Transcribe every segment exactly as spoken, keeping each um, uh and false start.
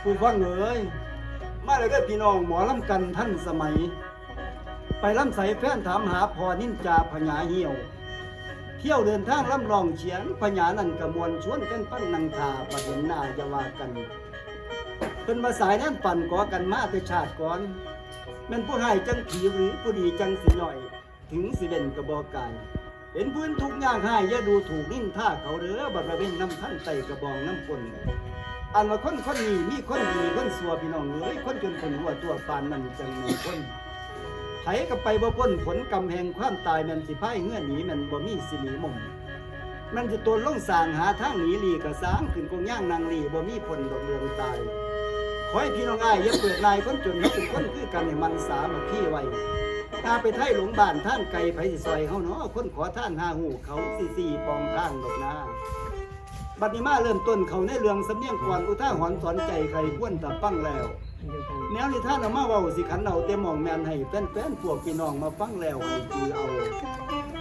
ผู้ฟังเอ๋ย มาเลยเด้อพี่น้องหมอลำกันทันสมัย ไปลำใสแฟนถามหาพ่อนินจาพญาเหี่ยว เที่ยวเดินทางลำลองเขียนพญานั่นกะมวลชวนกันฟังนังท่าประเด็นหน้าอย่าว่ากัน เพิ่นมาสายนั่นปั่นก่อกันมาแต่ชาติก่อน แม่นผู้ให้ายจังผีหรือผู้ดีจังสิย่อย ถึงสิเล่นกระบอกกาย เป็นพื้นทุกข์ยากให้อย่าดูถูกนินทาเขาเด้อ บัดระเวนนำท่านใส่กระบองน้ำคน อันว่าคนคนนี้มีคนดีคนสัวพี่น้องเอ้ย คนจนคนหัวตัวปานนั้นจังแม่นคน ไผก็ไปบ่พ้นผลกรรมแห่งความตายแม่นสิพายเฮือหนีแม่นบ่มีสิหนีหม่อง แม่นสิตนลงสร้างหาทางหนีหลีกกะสางขึ้นกงย่างนางหลีบ่มีพ้นดอกเรื่องตาย ขอให้พี่น้องอ้ายอย่าเปิดนายคนจนเขาเป็นคนคือกันให้มันสามัคคีไว้ ถ้าไปไทยหลงบ้านทางไกลไผสิซอยเฮาเนาะ คนขอทานหาหูเขาสิสี่ปองทางดอกนา บัดนี้มาเริ่มต้นเขาในเรื่องสำเนียงก่อนอุทาหรณ์สอนใจใครควรถ้าฟังแล้ว แนวนิทานเอามาเว้าสิขันเอาแต่หมองแม่นให้แฟนๆพวกพี่น้องมาฟังแล้วให้จือเอา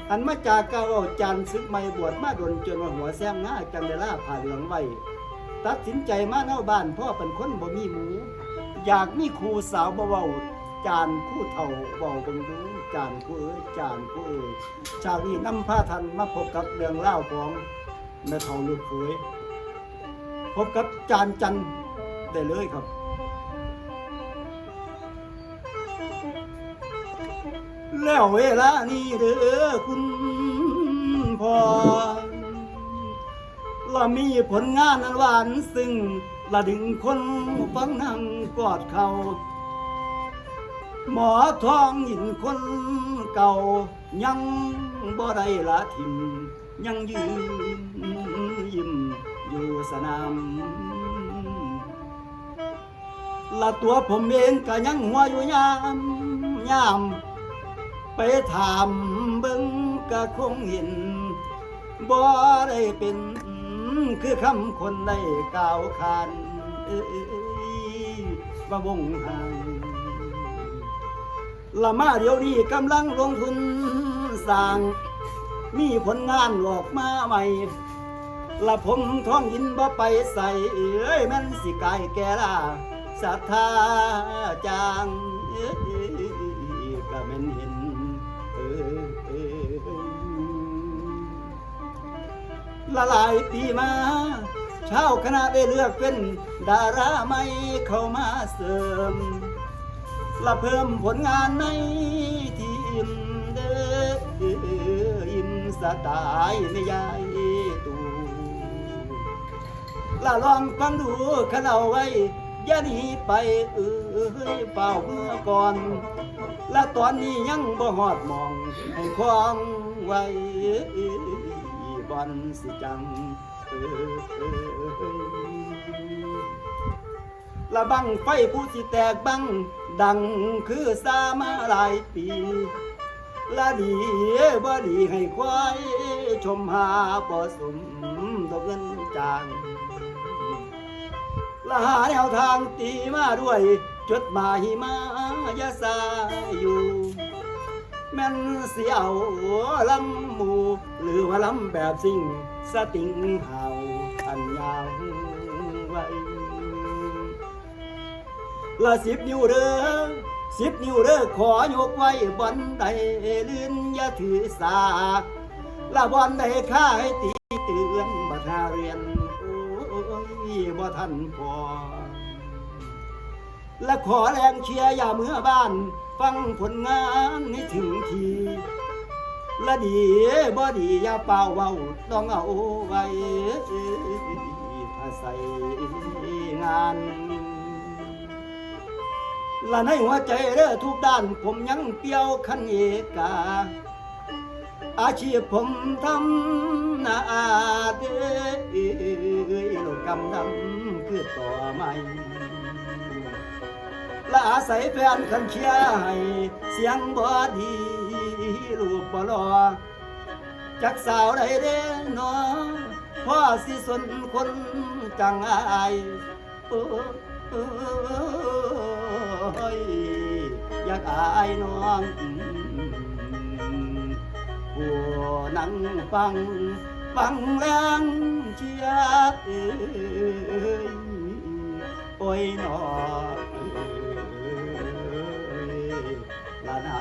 อันมาจากกาเว้าจานศึกใหม่บวชมาดนจนว่าหัวแซมงาจังได้ลาผ้าเหลืองไว้ ตัดสินใจมาแนวบ้านพ่อเป็นคนบ่มีหมู่ อยากมีครูสาวบ่เว้า จานผู้เฒ่าเว้าเบิ่งดู จานผู้เอ๋ย จานผู้เอ๋ย เช้านี้นำพาท่านมาพบกับเรื่องราวของแม่เฒ่าลูกเขย พบกับจานจันได้เลยครับ แล้วเวลานี้เด้อคุณพ่อ ละมีผลงานอันหวานซึ่งละดึงคนฟังนั่งกอดเขา หมอทองหินคนเก่า ยังบ่ได้ละถิ่ม ยังยืนยิ้มอยู่สนาม ละตัวผมเองก็ยังหัวอยู่ยามยาม ไปถามเบิ่งก็คงเห็น บ่ได้เป็น คือคำคนได้กล่าวขาน เอ้ยว่าวงห่าง ละมาเดี๋ยวนี้กำลังลงทุนสร้าง มีผลงานออกมาใหม่ ละผมทองอินบ่ไปใส่ เอ้ยมันสิกายแก่ล่าศรัทธาจาง เอ้ยก็แม่นเห็น เอ้ย ละหลายปีมา ชาวคณะได้เลือกเป็นดาราใหม่เข้ามาเสริม ละเพิ่มผลงานในทีมเด้อ อินสไตล์ไม่ยายตู ละลองฟังดูคันเอาไว้ อย่าหนีไปเอ้ยเฝ้าเมื่อก่อน และตอนนี้ยังบ่ฮอดหม่องให้คล้องไว้ บ่อนสิจัง เอ้ย ละบั้งไฟผู้สิแตกบั้งดังคือซามาหลายปี ละดีบ่ดีให้ควายชมหาบ่สมดอกเงินจ้าง ละหาแนวทางตีมาด้วยจดหมายมาอย่าซาอยู่ แม่นสิเอาลำหมู่ หรือว่าลำแบบซิ่ง สติงเฮาอันยาวไว้ ละสิบนิ้วเด้อ สิบนิ้วเด้อ ขอยกไว้บ่อนใดลื่นอย่าถือสา ละบ่อนใดข้าให้ตีเตือนบัดหาเรียน โอ้ย บ่ทันพอ และขอแรงเชียร์อย่าเมือบ้าน ฟังผลงานให้ถึงที และดีบ่ดีอย่าเป่าเว้า ต้องเอาไว้ถ้าใส่งาน และในหัวใจเด้อทุกด้าน ผมยังเปรียวคันเอกา อาชีพผมทำนาเด้อ โลกกำดำคือต่อไม้ และอาศัยแฟนคันเชียร์ให้ เสียงบ่ดี รูปบ่หล่อ จักสาวใดเด้นอ พ่อสิสนคนจังอาย โอ้ย อยากอายน้อง ผู้นั่งฟัง ฟังแรงเชียร์เอ้ย โอ้ยหนอ เอ้ยละนา